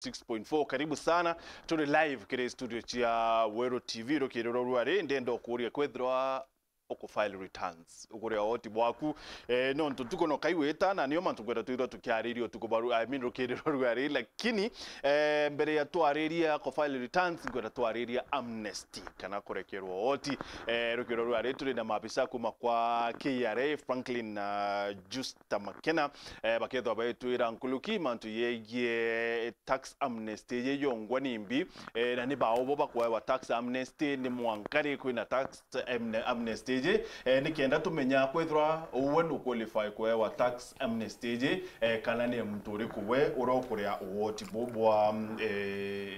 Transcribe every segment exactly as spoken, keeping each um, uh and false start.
six point four. Karibu sana. Turi live kiri studio cia Weru T V. Rukiri rwa rwari, ndenda ukuria kwithirwa uku file returns. Ukuria oti bwaku. Eh, no ntu tuko no kai wita, na nio mantu ngwenda twithirwa tukiariria utuku baru, I mean, rukiri rwa rwari, lakini, eh, mbere ya twariria ku file returns, ngwenda twariria amnesty, kana kurekerwa oti. Eh, rukiri rwa rwari turi na maabisa kuma kwa K R A, Franklin na Justa Makena, eh, bakethwa baitwira nkuruki mantu yegie tax amnesty iji yongwa nimbi, eh, na ni bao bo bakwewa tax amnesty, ni mwanka ri kwina tax amne-, amnesty iji, eh, ni kenda tumenya kwithirwa uwe nu qualify kwewa tax amnesty iji, eh, kana ni muntu uriku we urokuria ugoti bu bwa, eh,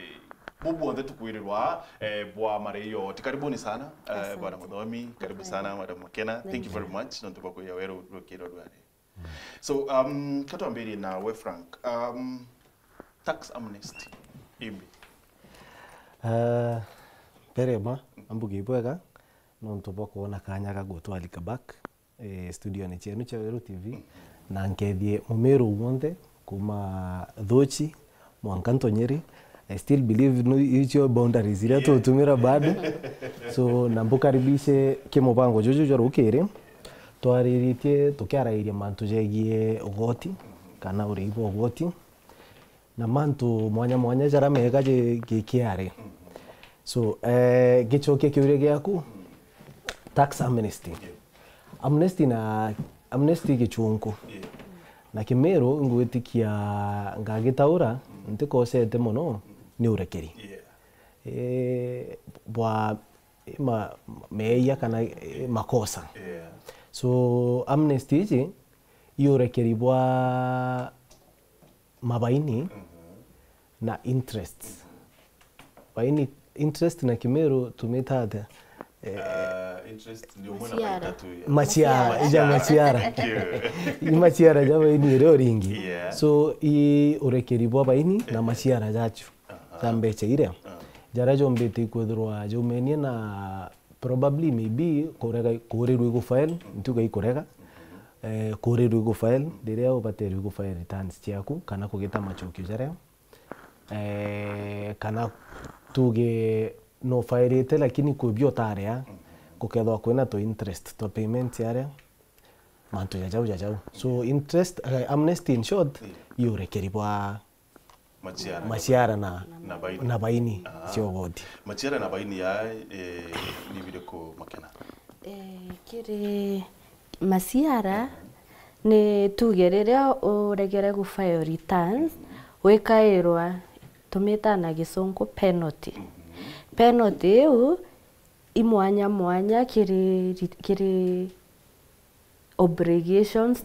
bu bwonthe tukwirirwa, eh, bwa marii yoti. Karibuni sana, eh, Asante. Bwana Muthomi, karibu sana, Madam Makena. Thank you very much nontu bwa kuya weru rukiro rwari. So, um, katwambirie nawe, Frank. Um, tax amnesty, imbi? Ah, mbere ma, ambuge ibwega, nontu bwa kwona kanya ga gutwalika back, eh, studio-ni cienu cia Weru T V, na nkethie mumiru wonthe kuma Thuchi, mwanka Ntonyeri. I still believe no, icio boundaries iria tutumira bado. So, na mbukaribishe kimubango juju jwa rukiri. Twariritie tukiarairia mantu jegie ugoti, kana urii bwa ugoti, na mantu mwanya mwanya jaria mega je-, gi-, gikiari. So, eh, gicokia kiuria giaku, tax amnesty. Amnesty na, amnesty gichunku. Yeah. Na Kimiru ngwitikia ngagitaura, ntikosete mono, ni urekeri. Yeah. Eh, bwa ma-, meeyia kana, eh, makosa. Yeah. So, amnesty iji i urekeri bwa mabaini na interest. Baini, interest na Kimiru tumita atia? Eh, ah, interest ni umwe na maciara. Maitatu ya maciara, ija maciara. Thank you. I maciara ja baini iria uringi. Yeah. So, i urekeri bwa baini na maciara jachu. Aha. Ja mbecha iria. Ah. Jaria jombite ikwithirwa jaumenie na probably maybe kurega, kuurirwa igu file, ntiuga ikurega. Eh, kuurirwa igu file, riria ubaterwe igu file returns ciaku, kana kugita machokio jaria. Eh, kana tuge no fairite, lakini kwi bio utaria, gukethwa kwina tu interest twa payment aria, mantu ja jau, ja jau. So, interest, eh, amnesty in short, i urekeri bwa maciara. Maciara na, na baini. Na baini cia ugoti. Maciara na baini ya, eh, ni biriku, Makena? Eh, kiri maciara, ni tuge riria uregere gu file returns, wikairwa, tumita na gisungu penalty. Penalty iu i mwanya mwanya kiri, kiri obligations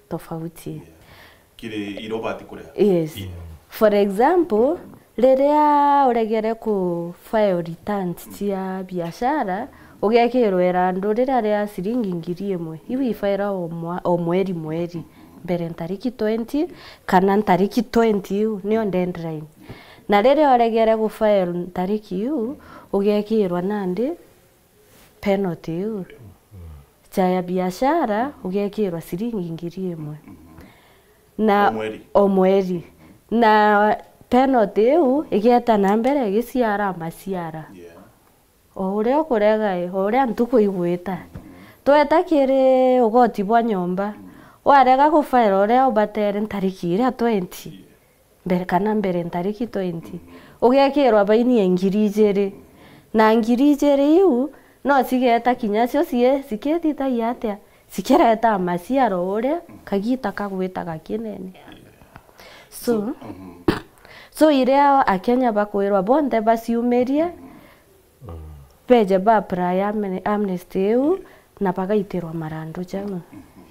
tofauti. Yeah. Kiri iria ubati kuria. Yes. Yeah. For example, riria uregere ku file returns cia biashara, ugekirwa irandu riria ria ciringi ngiri imwe. Iu ifaira o mwa-, o mweri mweri. Mbere ntariki twenty, kana ntariki twenty iu, niyo deadline. Na riria uregere ku file ntariki iu, ugekirwa nandi penalty iu. Cha ya biashara, ugekirwa ciringi ngiri imwe. Na o mweri. O mweri. Na penalty iu igeta na mbere igiciara maciara. Yeah. O uria ukurega i, o uria ntuku igwita. Tweta kiri ugoti bwa nyomba. Warega ku file uria ubatere ntariki iria twenty. Mbere kana mbere ntariki twenty, ugekirwa baini ya ngiri ijiri. Na ngiri ijiri iu, no cigeta kinya cio cie-, cikithithagia atia? Cikireta maciaro uria kagita kagwitaga kinene. So, so iria Akenya bakwirwa bonthe baciumirie, beje ba apply amne-, amnesty iu, na bagaitirwa marandu jau.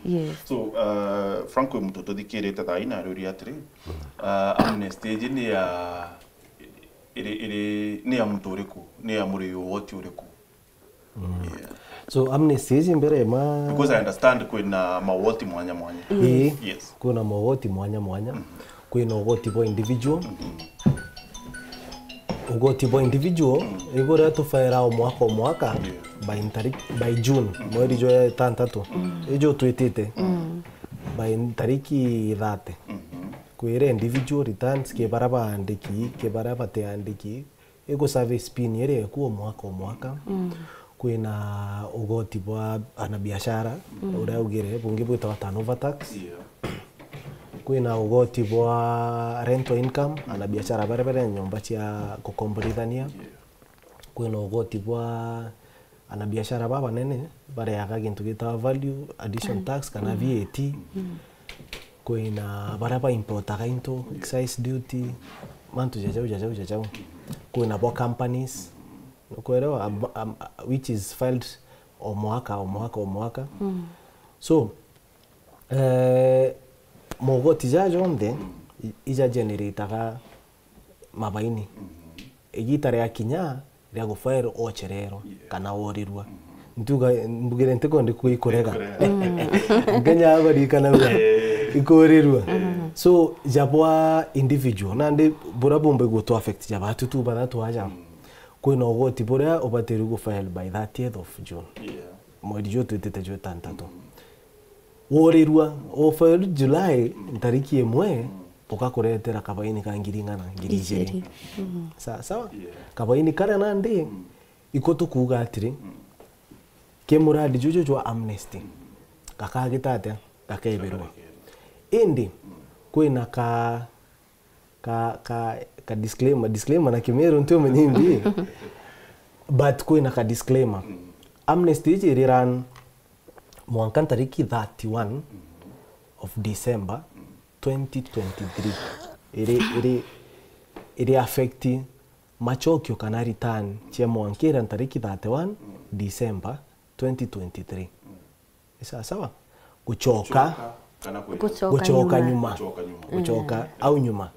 Yes. So, uh, Frank, wi muntu tuthikirite thaa ii na ariuria atiri, uh, amnesty iji ni ya, iri, iri, ni ya muntu uriku? Ni ya muri ugoti uriku? Yeah. So, amnesty iji mbere ma- Because I understand kwina maugoti mwanya mwanya. Ii. Yes. Kwina maugoti mwanya mwanya. Kwina ugoti bwa individual. Ugoti bwa individual, ni buria tufaira o mwaka o mwaka, yeah, by ntari-, by June, mweri jwa itantatu. Ijo twitite. By ntariki thirty. Kwira individual returns, ki bara baandiki, ki bara batiandiki, igu service pin iria iku o mwaka o mwaka. Kwina ugoti bwa anabiashara, uria augire, bungi bwitagwa turnover tax. Kwina ugoti bwa rental income, anabiashara baria bari na nyomba cia gukomborithania. Kwina ugoti bwa anabiashara babanene bareaga gintu gitagwa value addition tax kana V A T. Kwina baria ba importaga into, excise duty, mantu jajau, jajau, jajau. Kwina bo companies, nukwelewa, am- am- which is filed o mwaka, o mwaka, o mwaka. So, eh, mogoti ja jonthe i- ija generataga mabaini. Igita riakinya ria gufile ochererwa kana worirua. Ntuga, mbugire ntikwendi kwikurega. Nkenya abarikana bwa ikurirua. So, ja bwa individual, nandi bura bumbe gutu affect ja batu tu bathatu aja. Kwina ugoti buria ubatirwe gufile by thirtieth of June. Mweri juu twitite jwe tantatu. Worirua, o file July, ntariki imwe, bukakuretera kabaini ka ngiri ing'ana, ngiri ijiri. Ijiri. Sawa sawa? Kabaini karia nandi, iko tukuuga atiri, ki muradi juju jwa amnesty, gakagita atia? Gakebirwa. Indi, kwina ka, ka, ka, ka disclaimer, disclaimer na Kimiru ntiumenye imbi, but kwina ka disclaimer. Amnesty iji iri run mwanka ntariki thirty-one of December twenty twenty-three. Iri, iri, iri affect machokio kana return cia mwanka ira ntariki thirty-one December twenty twenty-three. Ni sawa sawa? Guchoka, guchoka nyuma. Guchoka nyuma. Guchoka au nyuma.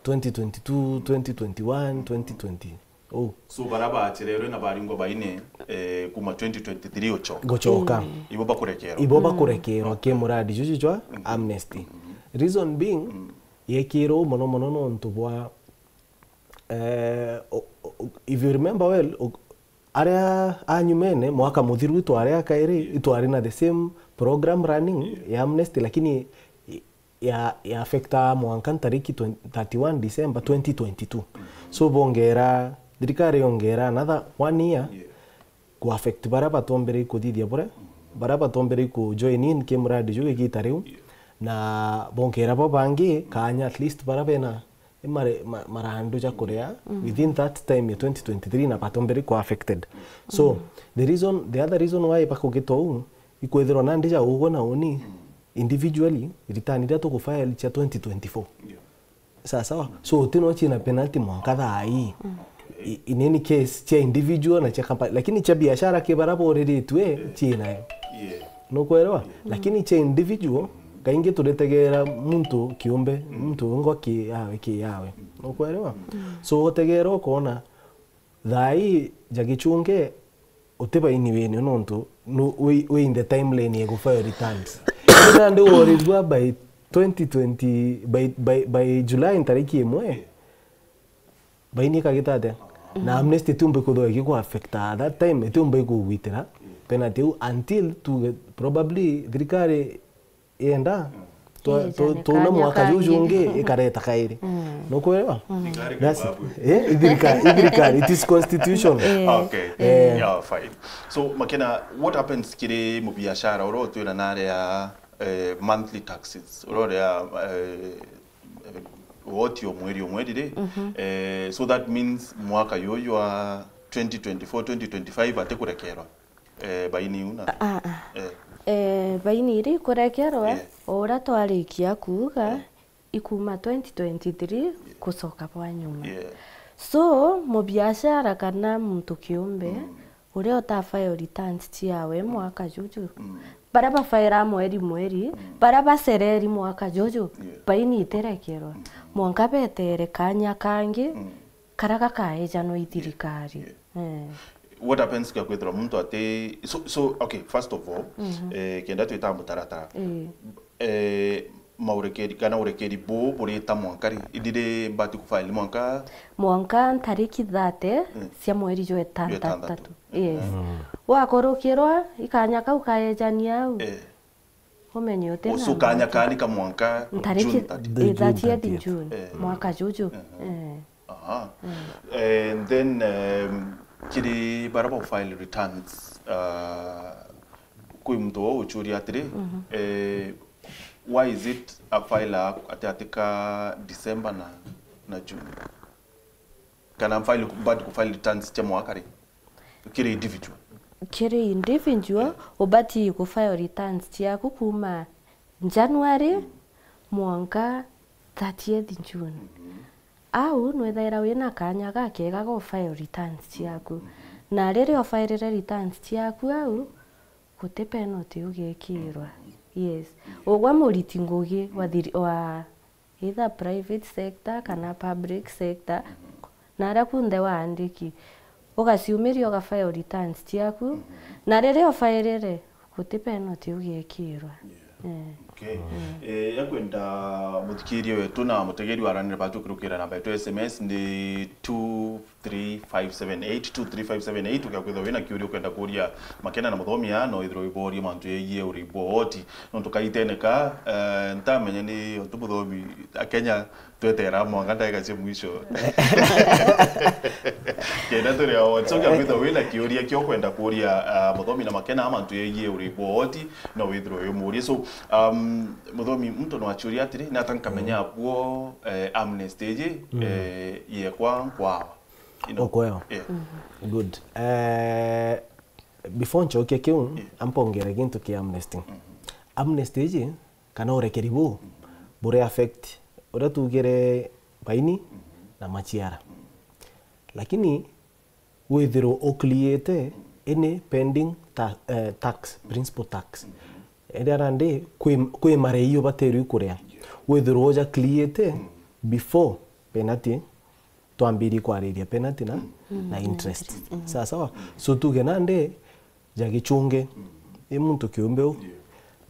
Twenty twenty-two, twenty twenty-one, twenty twenty. Oh. So, bara bachererwe na baringwa baine, eh, kuma twenty twenty-three uchoka. Guchoka. Ibo bakurekerwa. Ibo bakurekerwa ki muradi juju jwa amnesty. Reason being, yekirwo mono mono nontu bwa, eh, o- o- if you remember well, o- aria a nyumene, mwaka muthiru itwari a kairi, itwari na the same program running ya amnesty, lakini ya, ya affecta mwanka ntariki twenty, thirty-one December twenty twenty-two. So bongera, thirikari yongera another one year ku affect bara batombere kuthithia bure, bara batombere ku join in ki muradi juu igita riu, na bongera bo bangi kaanya at least bara bena mare- ma- marandu ja kuria within that time ya twenty twenty-three na batombere ku affected. So the reason, the other reason why bakugitwa uu ikwithirwa nandi ja ugwe na uni individually return iria tugufile cia twenty twenty-four. Sawa sawa? So uti no ciina penalty mwanka thaa ii. I- in any case, cia individual na cia company, lakini cia biashara ki bara boriritwe ciinayo. Nukwelewa? Lakini cia individual, kaingi turitegeera muntu kiumbe, muntu ngo ki yawe, ki yawe. Nukwelewa? So utegeera ukona thaa ii ja gichunge uti baini wene nontu nu- wi wi in the timeline ya gufile returns. Indi nandi worirua by twenty twenty, by, by, by July ntariki imwe, baini ikagita atia? Na amnesty itiumba ikuthwa igiku affecta at that time, itiumba ikugwitira penalty iu until tuge probably thirikari yenda twa- tu- tuuna mwaka juju ungi ikareta kairi. Nukwelewa? Thirikari. That's- eh, thirikari, thirikari, it is constitution. Okay. Yeah, fine. So, Makena, what happens kiri mubiashara uria utwira naria, eh, monthly taxes, uria uria, eh, eh, woti o mweri o mweri ri? Eh, so that means mwaka yuyu wa twenty twenty-four, twenty twenty-five atikurekerwa, eh, baini iu na? Ah, ah. Eh. Eh, baini iria ikurekerwa, o uria twarikia kuuga, ikuma twenty twenty-three gucoka bwa nyuma. So, mubiashara kana muntu kiumbe, uria utafile returns ciawe mwaka juju, baria bafaira mweri mweri, baria bacereri mwaka juju, baini itirekerwa. Mwanka betere kanya kangi, karia gakaejanwa i thirikari. Eh. What happens kia kwithirwa muntu ati, so, so, okay, first of all, eh, kenda twita mutaratara. Eh, maurekeri kana urekeri buu burita mwanka ri? Indi ri mbati kufile mwanka? Mwanka ntariki thirty cia mweri jwa itantatu. Yes. Wakurukirwa, ikanya kau kaejania au. Eh. Umenye uti na usu kanya mwaka. Kani ka mwanka Ntariki June thirty. Ii, thirtieth June. Eh. Mwaka juju. Eh. Aha. And then, um, kiri bara ba file returns, uh, kwi muntu wo uchuria atiri, eh, why is it a file a-, ati, ati ka December na, na June? Kana file, bad ku file returns cia mwaka ri? Kiri individual. Kiri individual, ubati ku file returns ciaku kuma January mwanka thirtieth June. Au nwithaira wina kanya gakega ga file returns ciaku. Na riria ufairire returns ciaku au, guti penalty ugekirwa. Yes. Ugwa muriti ngugi wa thiri-, wa either private sector kana public sector, na aria kunthe waandiki, ugaciumiria uga file returns ciaku, na riria ufairire, guti penalty ugekirwa. Eh. Okay. Eh, yakwenda muthikiria wetu na mutegeri wa Ranira Batu kurukira namba yetu S M S ni two three five seven eight, two three five seven eight, ugakwithirwa wina kiuria ukwenda kuria Makena na Muthomi aa, no withirwe wiboria mantu yegie urimbo wa oti. Nontu kaitene ka, eh, ntamenya ni untu Muthomi, Akenya twetera mwanka ndagika cia mwisho. Kenda turi o oti. So, ugakwithirwa wina kiuria kio kwenda kuria, ah, Muthomi na Makena aa mantu yegie urimbo wa oti, no withirwe wimurie. So, um, Muthomi, muntu no achuria atiri, ni ata nkamenya abuo, eh, amnesty iji, eh, yekwa nkwawa? You know? Ukwewa. Yeah. Good. Eh, before nchokie kiu, yeah, ampongere gintu kia amnesty. Amnesty iji, kana urekeri buu, buri affect uria tugire baini na machiara. Lakini withirwe uclearite any pending ta-, eh, tax, principal tax. Indi arandi kwi, kwi marei ubatirwe kuria. Withirwe uja clearite before penalty, twambirie kwariria penalty na, na interest. Sawa sawa? So tuge nandi ja Gichunge, i muntu kiumbe u,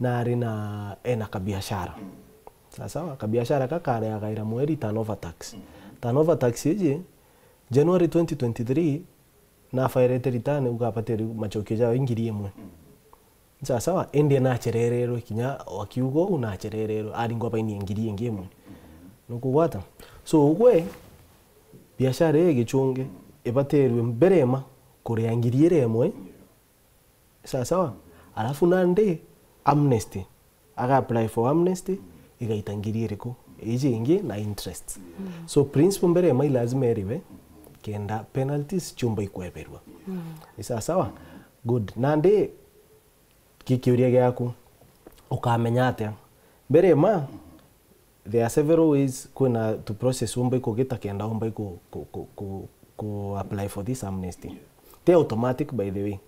na ari na, ena kabiashara. Sawa sawa? Kabiashara ka kareagaira mweri turnover tax. Turnover tax iji, January twenty twenty-three, nafairete return, ugabatiri machokio jawe ngiri imwe. Sawa sawa? Indi nacherererwe kinya akiuga uu nacherererwe, aringwa baini ngiri ingi imwe. Nukugwata? So, ugwe, biashara ii Gichunge, ibatirwe mbere ma kuria ngiri iria imwe. Sawa sawa? Alafu nandi amnesty, aga apply for amnesty, igaita ngiri iriku? Iji ingi na interest. So principal mbere ma i lazima eriwe, kenda penalties ciumba ikweberwa. Ni sawa sawa? Good. Nandi ki kiuria giaku, ukamenya atia? Mbere ma, there are several ways, kwina tu process umba ikugita kenda umba iku-, ku-, ku-, ku-, ku apply for this amnesty. Ti automatic, by the way.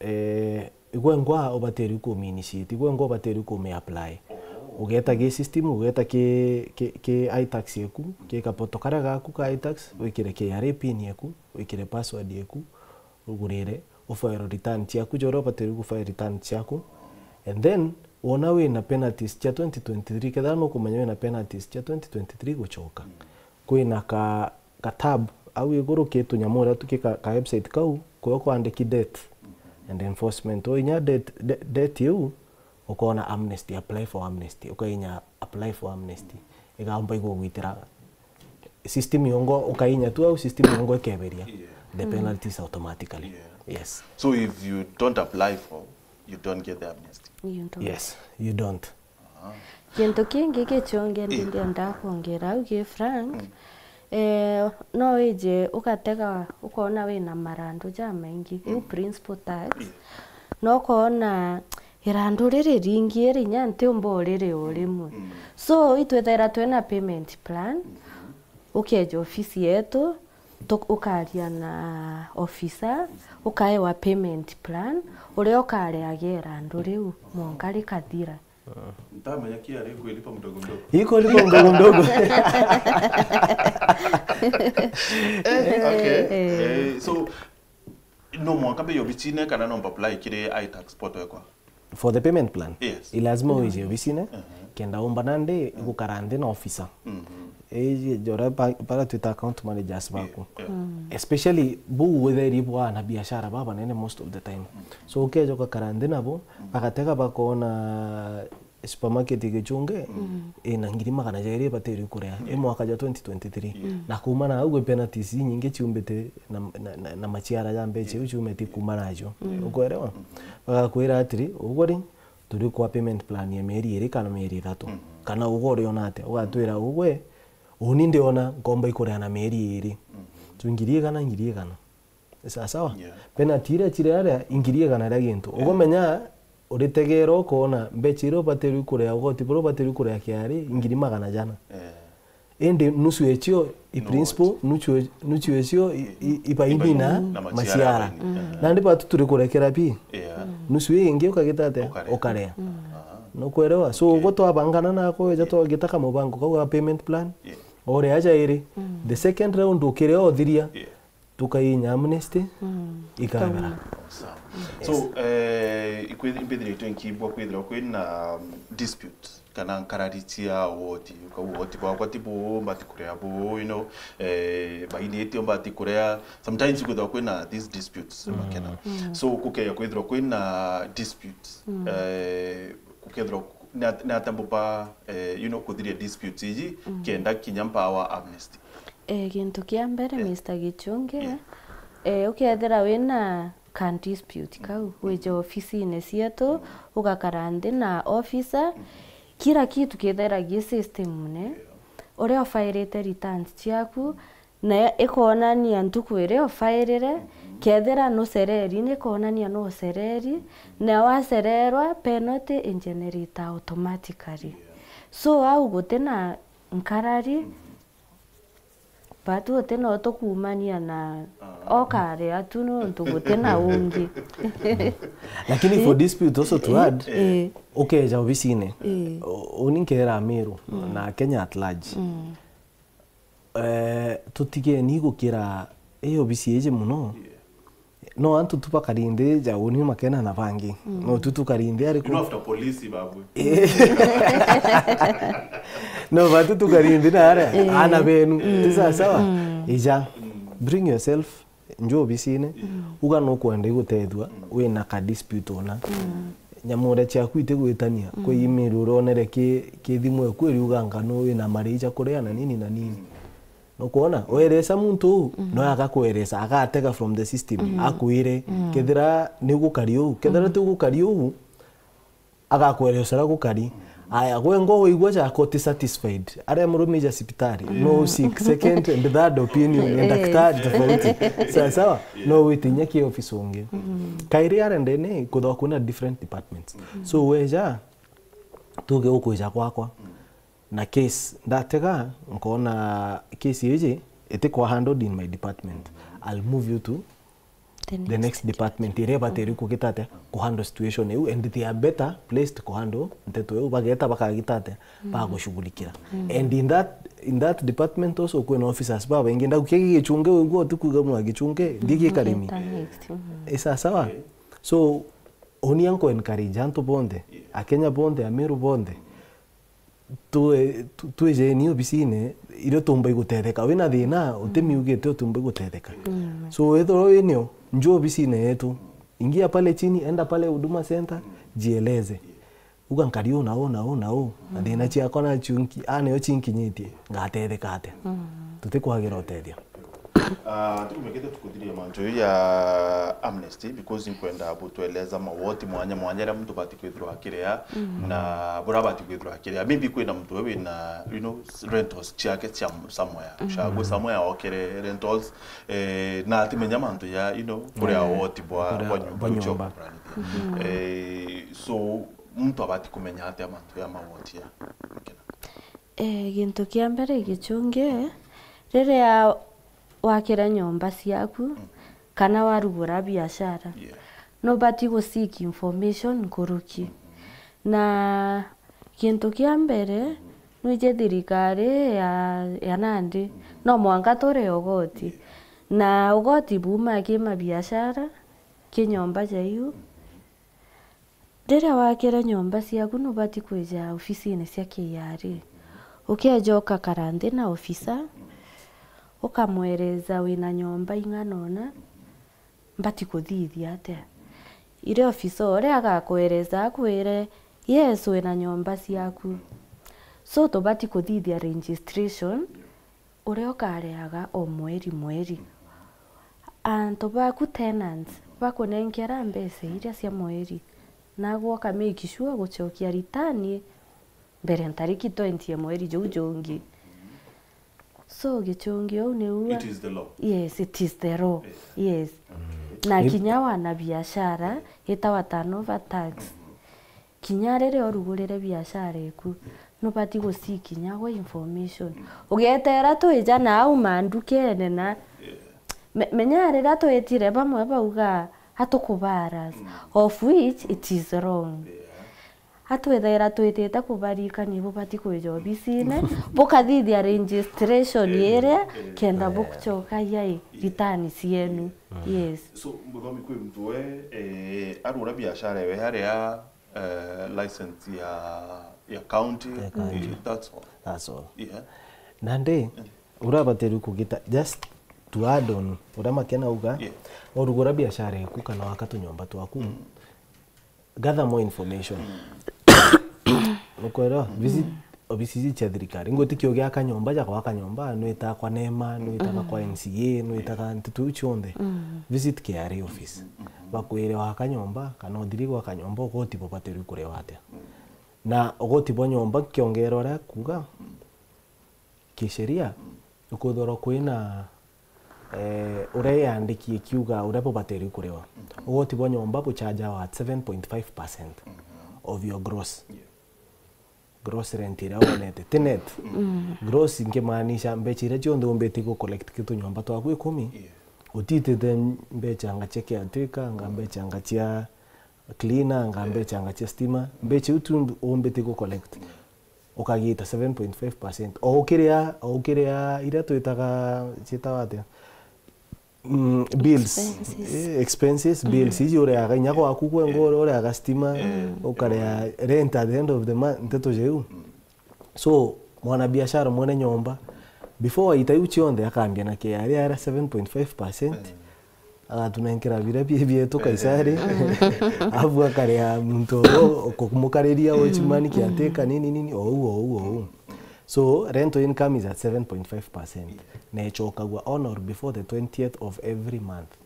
Eh, igwe ngwa ubatirwe ku initiate, igwe ngwa ubatirwe ku apply. Ugeta ki system, ugeta ki, ki, ki iTax yeku, ki kapoto karia gaku ka iTax, wikire K R A pin yeku, wikire password yeku, ugurire, ufile return ciaku, jora ubatirwe ku file return ciaku. And then, wona wina penalties cia twenty twenty-three, kethira nukumenya wina penalties cia twenty twenty-three gucoka, kwina ka, ka tab au iguru ki tunyamu uria tu ki ka, ka website kau, kuria kwandiki debt and enforcement. Uinya debt, de-, debt iu, ukona amnesty, apply for amnesty, ukainya apply for amnesty. Igamba igugwitira system yongo, ukainya tu au system yongo ikeberia. Yeah. The penalties automatically. Yeah. Yes. So if you don't apply for, you don't get the amnesty? You don't. Yes, you don't. Kintu kingi Gichunge ndingienda kwongera au gi Frank, eh, no wije ugatega ukona wina marandu jamaingi, iu principal tax, na ukona irandu riri ringi iri inya ntiumba urire o rimwe. So, itwethera twina payment plan, ukeja ofisi yetu, tu-, ukaria na officer, ukaewa payment plan, uria ukareaga irandu riu mwanka rikathira. Ntamenya K R A kuilipa mdogo mdogo. Iko lipa mdogo mdogo. Eh, okay. Eh, so, no mwanka mbe obisine kana no mba apply kiri iTax portal yakwa? For the payment plan? Yes. I lazima uije obisine. kenda umba nandi igukara nthi na officer. Iji jora ba-, bara twita account managers baku. Especially buu witheri bwa na biashara babanene most of the time. So ukeja ugakara nthi nabo, bagatega bakona supermarket Gichunge ina ngiri magana jairi ibatiri kuria i mwaka ja twenty twenty-three. Na kuuma na au gwi penalties inyingi ciumbite na, na, na, na maciara ja mbeca iu ciumite kuuma nacio. Ukwerewa? Bagakwira atiri, uguri, turi kwa payment plan ya mieri iri kana mieri ithatu. Kana uguri ona atia, ugatwira ugwe, uni ndiona nkomba ikuria na mieri iri. So ngiri igana, ngiri igana. Sawa sawa? Penalty iria ciri aria ingiri igana ria gintu. Ugumenya uritegera ukoona mbeca iria ubatirwe kuria, ugoti buria ubatirwe kuria kiari ingiri magana jana. Indi nusu ecio i principal, nusu, nusu ecio i, i, ibaini na maciara. Nandi batu turi kurekera pi? Nusu ii ingi ukagita atia? Ukarea. Nukwerewa? So ugo twabangana nako, eja twagita kamubango kau ga payment plan. Ore aja iri. The second round ukiria uthiria. Tukainya amnesty, ikabera. Sawa. So, eh, ikwith-, imbithiritwe nkibwa kwithirwa kwina, um, dispute kana nkarari cia woti, ukauga woti bwakwa ti buu, mbati kuria buu, you know, eh, baini itio mbati kuria. Sometimes kwithirwa kwina these disputes, makena. So, kukeya kwithirwa kwina disputes, eh, kukethirwa ku-, ni at-, ni atia mbuba, eh, you know, kuthiria disputes iji, kenda kinya mpawa amnesty? Eh, gintu kia mbere, Mister Gichunge, eh, ukethira wina ka dispute kau, wije ofisine cietu, ugakara nthi na officer, kila kitu kithera gi system-ne, uria ufairite returns ciaku, na ikonania ntuku iria ufairire, kethira nucereri, nikonania nucereri, na wacererwa, penalty igenerate automatically. So, au gutina nkarari, batu gutina utukumania na okare atu nontu gutina ungi. Lakini for dispute also to add, eh, ukeja obisine, eh, u-, uni nkera Amiru na Kenya at large. Eh, tutigeni gukira ii obisi iji muno. No antu tu bakari nthi ja uni makena na bangi. No tu tukari nthi ariku. You know, after police babwe. Eh. No, batu tukari nthi na aria, eh, ana benu. Ti sawa sawa? Ija. Bring yourself nju obisine. Uga nukwenda igutethua, wina ka dispute ona. Nyamure ciaku itigwitania. Kwi email uronere ki, ki thimu eku iriuga ngano wina marija kuria na nini na nini. Nukwona? Weresa muntu uu, no agakweresa, agatega from the system, akwire, kethira ni gukari uu, kethira ti gukari uu, agakweresa uria gukari. Aya, gwe ngo wigua jako uti satisfied. Aria murumija cibitari, no seek second and third opinion ya daktari tofauti. Sawa sawa? No witinya ki office ungi. Kairi aria ndene, kuthwa kuna different departments. So weja, tuge ukwija gwakwa. Na case ndatega, nkona case iji itikwa handled in my department. I'll move you to the next department iria ibatiri kugita atia, ku handle situation iu, and they are better placed ku handle nteto iu, bageta bakagita atia, bagushughulikira. And in that, in that department also kwina officers babaingi, ndaukia gigichunge, wigua utikuiga mwa gichunge, ndigi karimi. Ita next, mm. Isa sawa? So, uni anko encourage antu bonthe, Akenya bonthe, Amiru bonthe, twe-, tu-, twijeni obisine iria tumba igutetheka. Wina thina, utimiugite utumba igutetheka. So, wethirwa winio, nju obisine yetu. Ingia pale chini, enda pale Huduma Center, jieleze. Uga nkari uu na uu na uu na uu. Na thina ciakwa nacio nki-, a nio cinkinyitie, ngatetheka atia? Tutikwagira utethio. Ah, tukumekete tukuthiria mantu ya amnesty, because nkwenda butueleza mawoti mwanya mwanya aria muntu bati kwithirwa akiria, na buria bati kwithirwa akiria. Maybe kwina muntu we wina, you know, rentals ciake cia somewhere. Shagwe somewhere okere rentals, eh, na atimenya mantu ya, you know, kuria woti bwa, kuria bwa nyumba, bwa nyumba. Eh, so, muntu abati kumenya atia mantu ya mawoti ya? Eh, gintu kia mbere gichunge, riria wakira nyomba ciaku, kana warugura biashara, nubati gu seek information nkuruki. Na gintu kia mbere, nwiji thirikari ya, ya nandi, no mwanka turi ugoti. Na ugoti buuma ki mabiashara, ki nyomba jaiu. Riria wakire nyomba ciaku, nubati kwija ofisine cia K R A. Ukeja ukakara nthi na ofisa, ukamwereza wina nyomba ing'ana una, mbati kuthithia atia. Iria ofisa uria agakwereza akwire, "Yes, wina nyomba ciaku." So, tubati kuthithia registration, uria ukareaga o mweri mweri. Antu baku, tenants, bakunenkera mbeca iria cia mweri, nagwe uka make sure gucokia return mbere ntariki twenty ya mweri juu jungi. So, gichungi uu niu. It is the law. Yes, it is the law. Yes. Yes. Na Ni- kinya wana biashara, itawa turnover tax. Kinya riria urugurire biashara eku, nubati guseek kinya gwe information. Ugeetera twija na au mandukene na me-, menya riria twetire bamwe bauga atukubara, of which it is wrong. Atwethaira twitite kubarikania bubati kwija obisine, bukathithia registration iria, kenda bucoka yai return cienu. Yes. So, muthomi, kwi muntu we, eh, arura biashara ewe aria eh, license ya, ya county. Ya county. Eh, that's all. That's all. Yeah. Nandi, urabatirwe kugita, just to add on uria Makena auga, yeah, urugura biashara eku kana waka tunyomba twaku, gather more information. Nukwelewa? Visit obisi iji cia thirikari. Ngwitikia ugiaka nyomba, ja gwaka nyomba, nwitaga kwa nema, nwitaga kwa N C A, nwitaga nteto iu cionthe. Visit K R A office. Bakwire waka nyomba, kana uthiri gwaka nyomba, ugoti bubatirwe kurewa atia. Na ugoti bwa nyomba nkiongera uria kuuga, kisheria, ukwithirwa kwina, eh, uria yandiki ikiuga uria bubatirwe kurewa. Ugoti bwa nyomba buchajawa at seven point five percent of your gross. Yeah. Gross rent iria wonete, ti net. Gross nkimaanisha mbecha iria cionthe umbite gu collect ki tunyomba twaku ikumi. Yeah. Utitite mbecha anga cia caretaker, anga mbecha anga cia cleaner, anga mbecha anga cia stima. Mbecha iu tu umbite gu collect. Ukagita seven point five percent. O ukiria, o ukiria iria twitaga, ciitawa atia? Mm, bills. Expenses. Eh, expenses, bills. Iji ureaga inya gwaku kwenga, ureaga stima, ukarea rent at the end of the month, nteto jeu. So, mwana biashara mwene nyomba, before aita iu cionthe, akambia na K R A ara seven point five percent, agatunenkera biria bi-, bietu Kaisari, abu akarea muntu o, o kumukariria o chimani kiateka nini nini, o u, o u, o u. So, rental income is at seven point five percent. Na icokagwa on or before the twentieth of every month.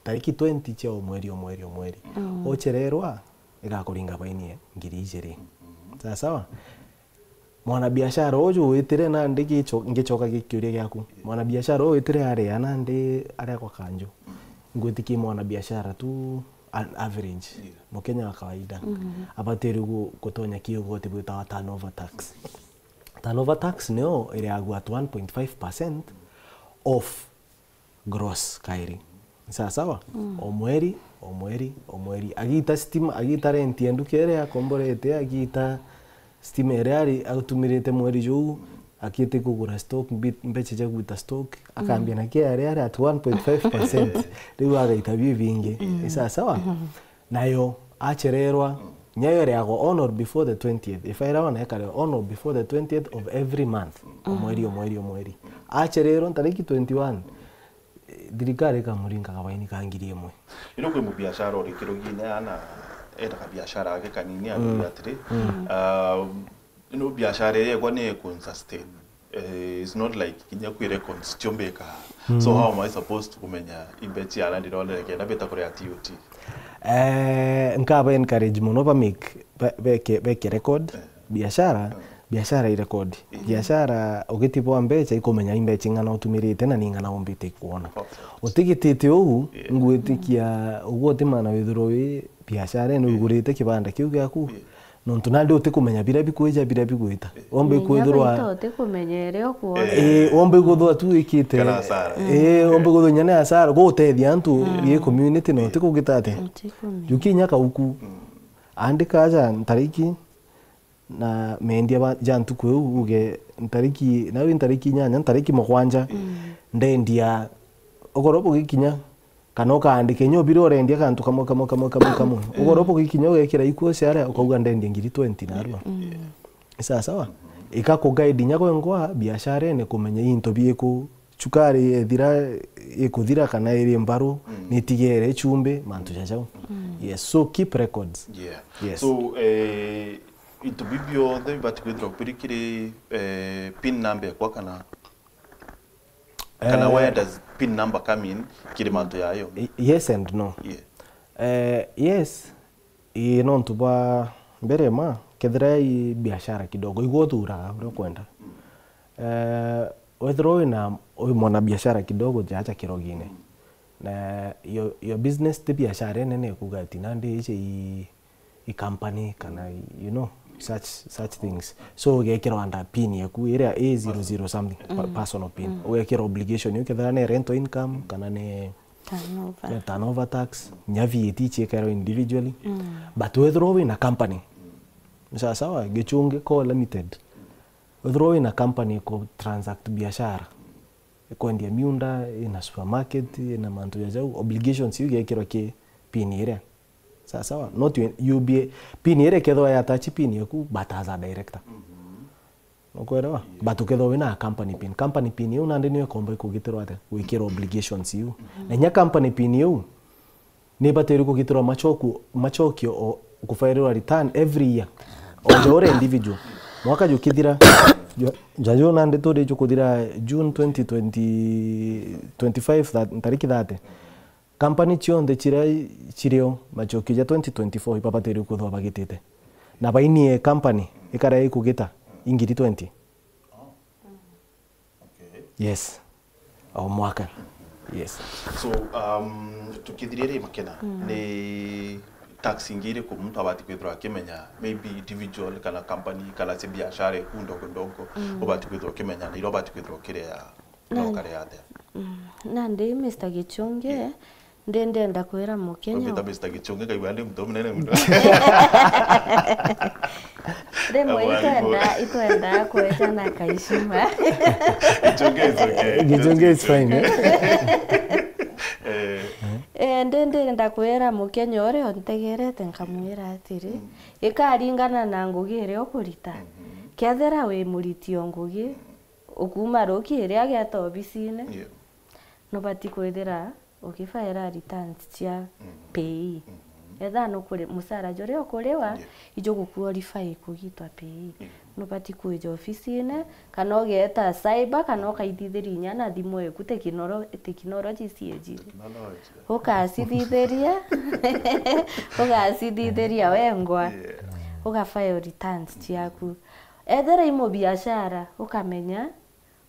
Tariki twenty cia o mweri, o mweri, o mweri. Ochererwa, igakuringa baini ngiri ijiri. Sawa sawa? Mwana biashara uju witire nandi gicho-, ngichoka gi-, kiuria giaku. Mwana biashara uju witire aria nandi aria kwa kanju. Ngwitikia mwana biashara tu an average, Mukenya wa kawaida. Abatirwe gu-, gutonya ki ugoti bwitawa turnover tax. Turnover tax nio ireagwa at one point five percent of gross kairi. Ni sawa sawa? O mweri, o mweri, o mweri. Agita stima, agita rent ya nduka iria akomborete, agita stima iria ari atumirite mweri juu, akite kugura stock, mbi-, mbecha cia gwita stock, akambia na K R A ari at one point five percent. Riu agaita bibingi. Ni sawa sawa? Nayo achererwa, nyayo ireagwa on or before the twentieth. If aira ona ekare on or before the twentieth of every month. O mweri, o mweri, o mweri. Achererwa ntariki twenty-one, eh, thirikari ikamuringa kabaini ka ngiri imwe. Ino kwi mubiashara uri kirugine ana ena kabiashara ake kanini, atuge atiri, ah, ino biashara iria yegwa ni kun sustain. Eh, it's not like kinya kwi records cio mbikaga. So how am I supposed to kumenya imbecha ara ndironere kenda mbita kuria T O T? Eh, nkaba encourage mono ba make, ba-, beke, beke record, biashara, biashara i record. Biashara ugitibwa mbecha ikumenya imbecha ing'ana utumirite na ning'ana umbite kuona. Utigitite uu, ngwitikia ugwo utimana withirwa wi biashara ino ugurite kibanda kiu giaku. Nontu nandi utikumenya biria bikwija, biria bigwita. Ombe kwithirwa utikumenya iria ukuona. Eh, ombe kwithirwa tu wikite. Kana hasara. Eh, ombe kwithirwa inya ni hasara, gutethia antu gi community na utikugita atia. Utikumenya. Jukinya kauku. Andika aja ntariki na mendia ba, ja ntuku iu, uge ntariki, nawe ntariki inyanya, ntariki mugwanja, ndendia, okorwo bugikinya, Kana ukaandika inya ubiri urendia kantu kamwe, kamwe, kamwe, kamwe, kamwe. Ugoro bugikinya ugekira ikuo ciaria, ukauga ndendia ngiri twenty narua. Sawa sawa? Ikakuguide inya gwengwa biasharene kumenya into biku, cukari ethira ikuthira kana iri mbaru, nitigere chumbi, mantu ja jau. Yes, so keep records. Yeah. Yes. So, eh, into biu bionthe bibati kwithirwa biri kiri, eh, pin number ekwa kana, kana, eh, where does pin number come in kiri mantu yayo? Y-, yes and no. Yeah. Eh, yes, ii nontu bwa mbere ma, kethira i biashara kidogo, igwe uthuraga uria ukwenda. Eh, wethirwa wina, wi mwana biashara kidogo jaja kirogine. Na your, your business ti biashara inene ikuga ati nandi ici i, i company kana, you know, such, such things. So ugekirwa under pin yaku iria i zero zero something, pa-, personal pin. Ugekirwa obligation, ukethira ni rental income kana ni turnover, ni turnover tax, nya V A T ciikarwa individually. But wethirwa wina company, sawa sawa, Gichungi Co Limited, wethirwa wina company ku transact biashara, ikwendia miunda, ina supermarket, ina mantu ja jau, obligations iu igekirwa ki pin iria. Sawa sawa? Not you, U B A, pin iria ikethirwa ya attach pin yaku, but as a director. Nukwelewa? But ukethirwa wina company pin. Company pin iu nandi niyo ikomba ikugitirwa atia? Gwikirwa obligations iu. Na inya company pin iu, nibatiri kugitirwa machoku-, machokio o kufairwa return every year. O ja uria individual. Mwaka jukithira, ja, ja ju nandi turi jukuthira June twenty twenty, twenty-five, that, ntariki thirty. Company cionthe ciria cirio machokio ja twenty twenty-four ibabatiri kwithirwa bagitite. Na bainie company ikara ikugita ingiri twenty. Okay. Yes. O mwaka. Yes. So, um, tukithiria ri Makena, ni tax ingi iriku muntu abati kwithirwa akimenya, maybe individual kana company kana cia biashara iku ndogo ndogo, ubati kwithirwa ukimenya na iria ubati kwithirwa ukiria na ukare atia? Mm. Nandi, Mister Gichungi, ndi ndenda kwira Mukenya. Wambita Mister Gichungi, kaigua ndi muntu munene muno. Rimwe itwenda, itwenda kwejana kaishima. Gichungi is okay. Gichungi is fine, eh? Eh. Eh, ndi ndenda kwira Mukenya uria untegerete nkamwira atiri, ikaringana na ngugi iria ukurita. Kethira wi muriti o ngugi, ukuuma rukiiri ageta obisine, nubati kwithira ukifaira returns cia pay. Etha nukuri-, mucara juria ukuriwa, ijuguqualify kugitwa pay. Nubati kwija ofisine, kana ugeeta cyber, kana ukaithithiria inya na thimu eku, tekinoro-, technology ciejire. Ukacithithiria, ukacithithiria wengwa, ugafile returns ciaku. Ethira i mubiashara, ukamenya,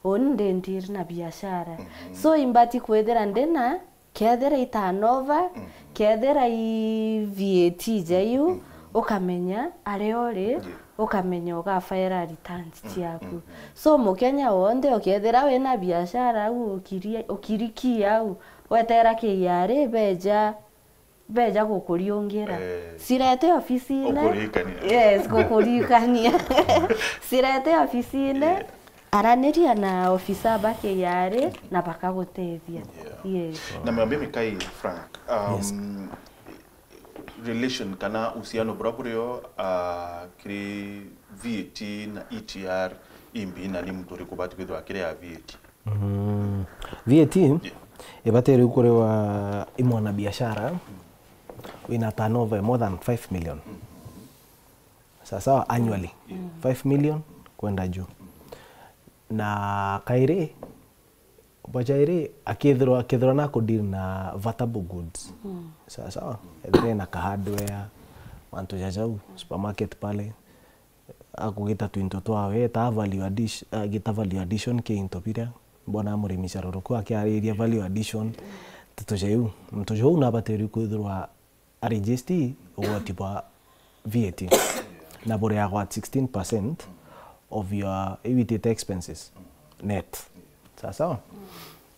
uni ndi ndiri na biashara. So, imbati kwithira ndina, kethira i turnover, kethira i V A T jaiu, ukamenya aria uri, ukamenya ugafaira returns ciaku. So, Mukenya wonthe ukethira wina biashara au ukiri-, ukirikia au, wetera K R A beja beja gukuriungira. Eh. Cirete ofisine. Gukuririkania. Yes, gukuririkania. Cirete ofisine. Yeah. Araniria na ofisa ba K R A na bakagutethia. Yeah. Yes. Na mwambie Mikai Frank, um, relation kana uhusiano bura burio, uh, kiri V A T na E T R imbi na ni muntu uriku ubati kwithirwa akiria V A T? Mm. V A T ibatiri kuriwa i mwana biashara wina turnover more than five million. Sawa sawa, annually. Five million kwenda juu. Na kairi, bwa jairi, akithirwa, akithirwa na kudeal na vatable goods. Sawa sawa, ethire na ka hardware, mantu ja jau, supermarket pale. Akugita twinto twawe, eta value addition, agita value addition ki into biria. Mbona murimi caruruku akiariria value addition, nteto ja iu. Muntu jau nabatiri kwithirwa a register ugoti bwa V A T. Na buriagwa at sixteen percent of your, iwitite expenses net. Sawa sawa?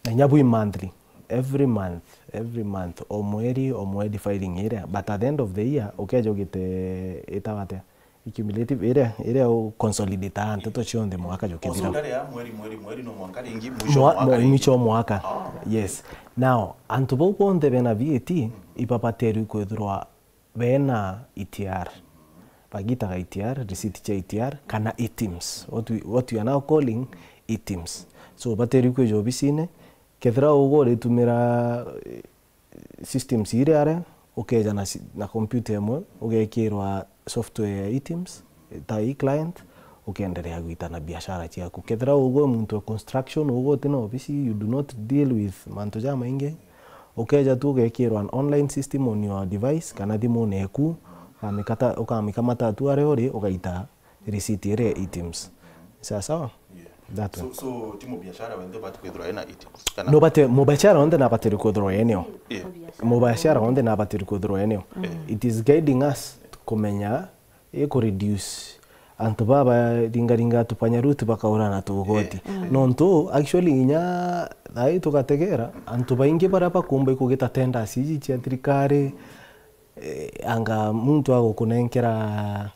Na inya bwi monthly, every month, every month, o mweri, o mweri filing iria, but at the end of the year, ukeja ugite, itawa atia? Accumulative iria, iria u consolidate nteto cionthe mwaka jukithira. Ndari ya mweri, mweri, mweri, no mwanka ringi mwisho wa mwaka ringi. Mwisho wa mwaka. Ah. Yes. Now, antu bau bonthe bena V A T ibabaterwi kwithirwa bena E T R. Bagitaga E T R, receipt cia E T R, kana items. What we, what we are now calling items. So, baterwi kwija obisine, kethira ugo uritumira, eh, systems iria are, ukeja na si-, na computer imwe, ugekirwa software ya items, ta e-client, ukenderea gwita na biashara ciaku. Kethira ugo muntu wa construction, ugo utina obisi, you do not deal with mantu jamaingi, ukeja tu ugekirwa an online system on your device, kana thimune eku, ukamikata-, ukamikamata tu aria uri, ugaita receipt iria ya items. Sawa sawa? Yeah. That one. So, so ti mubiashara wenthe ubati kwithirwa ena items? Kana no bate, mubiashara wenthe nabatiri kwithirwa eneo. Yeah. Mubiashara wenthe nabatiri kwithirwa eneo. Yeah. It is guiding us kumenya, i ku reduce antu baba ringaringa tupanya route bakaurana tugoti. Yeah. Mm. Nontu, actually, inya thai tugategera, antu baingi baria bakumba ikugita tenders iji cia thirikari, eh, anga muntu agukunenkera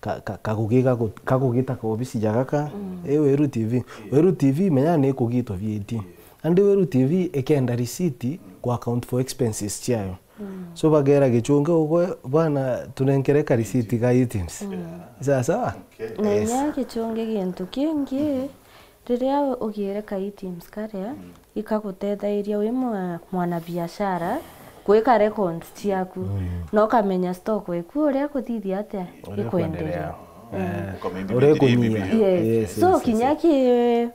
ka-, ka-, kagugi gagu-, kagugita ka obisi ja gaka, mm, i Weru T V. Weru T V menya ni ikugitwa V A T. Andi Weru T V ikenda receipt ku account for expenses ciayo. Mm. So bagera Gichunge ugwe, "Bwana, tunenkere ka receipt ga items." Mm. Sawa sawa? Okay. Na yes, inya Gichunge gintu kingi, riria ugire ka items karia, mm, ikagutethairia wi mwa-, mwanabiashara gwika records ciaku, mm, na ukamenya stock eku uria kuthithia atia, uria ikwenderea, ikwenderea. Mm. Eh, ukamenya uria ikunyia. Yes. Yes, so yes, yes, kinya yes, ki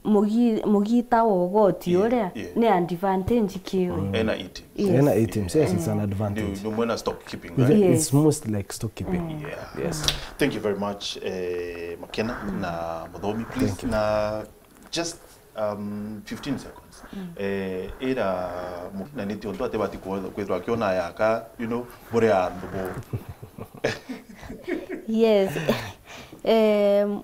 mugi-, mugita wa ugoti, yeah, uria, yeah, ni advantage kiwe. Mm. Ena items. Yes. Ena items, yes, it's an advantage. Ni, ni mwena stock keeping, right? Yes. It's most like stock keeping. Mm. Yeah. Yes. Thank you very much, eh, Makena, mm, na Muthomi. Please, thank you, na just, um, fifteen seconds. Mm. Eh, ira mu-, na ni ti untu ati bati ku-, kwithirwa akiona yaka, you know, buri antu bo. Yes. Em,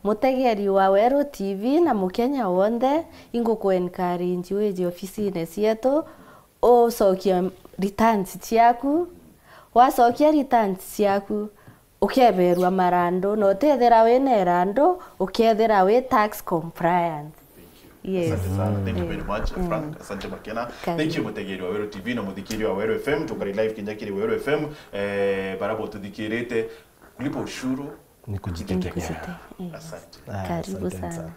mutegeri wa Weru T V na Mukenya wonthe, inguku encourage wije ofisine cietu, ucokie returns ciaku. Wacokia returns ciaku, ukeberua marandu, na utethira wina irandu, ukethira wi tax compliant. Yes. Asante sana. Thank you very much, mm, Frank. Asante Makena. Karibu. Thank you, mutegeri wa Weru T V na muthikiria wa Weru F M. Tungari live kinya kiri Weru F M. Eh, bara botuthikirite, kulipa ushuru ni kujitegemea. Ni kujite-, yes. Asante. Ah, karibu sana. Asante sana.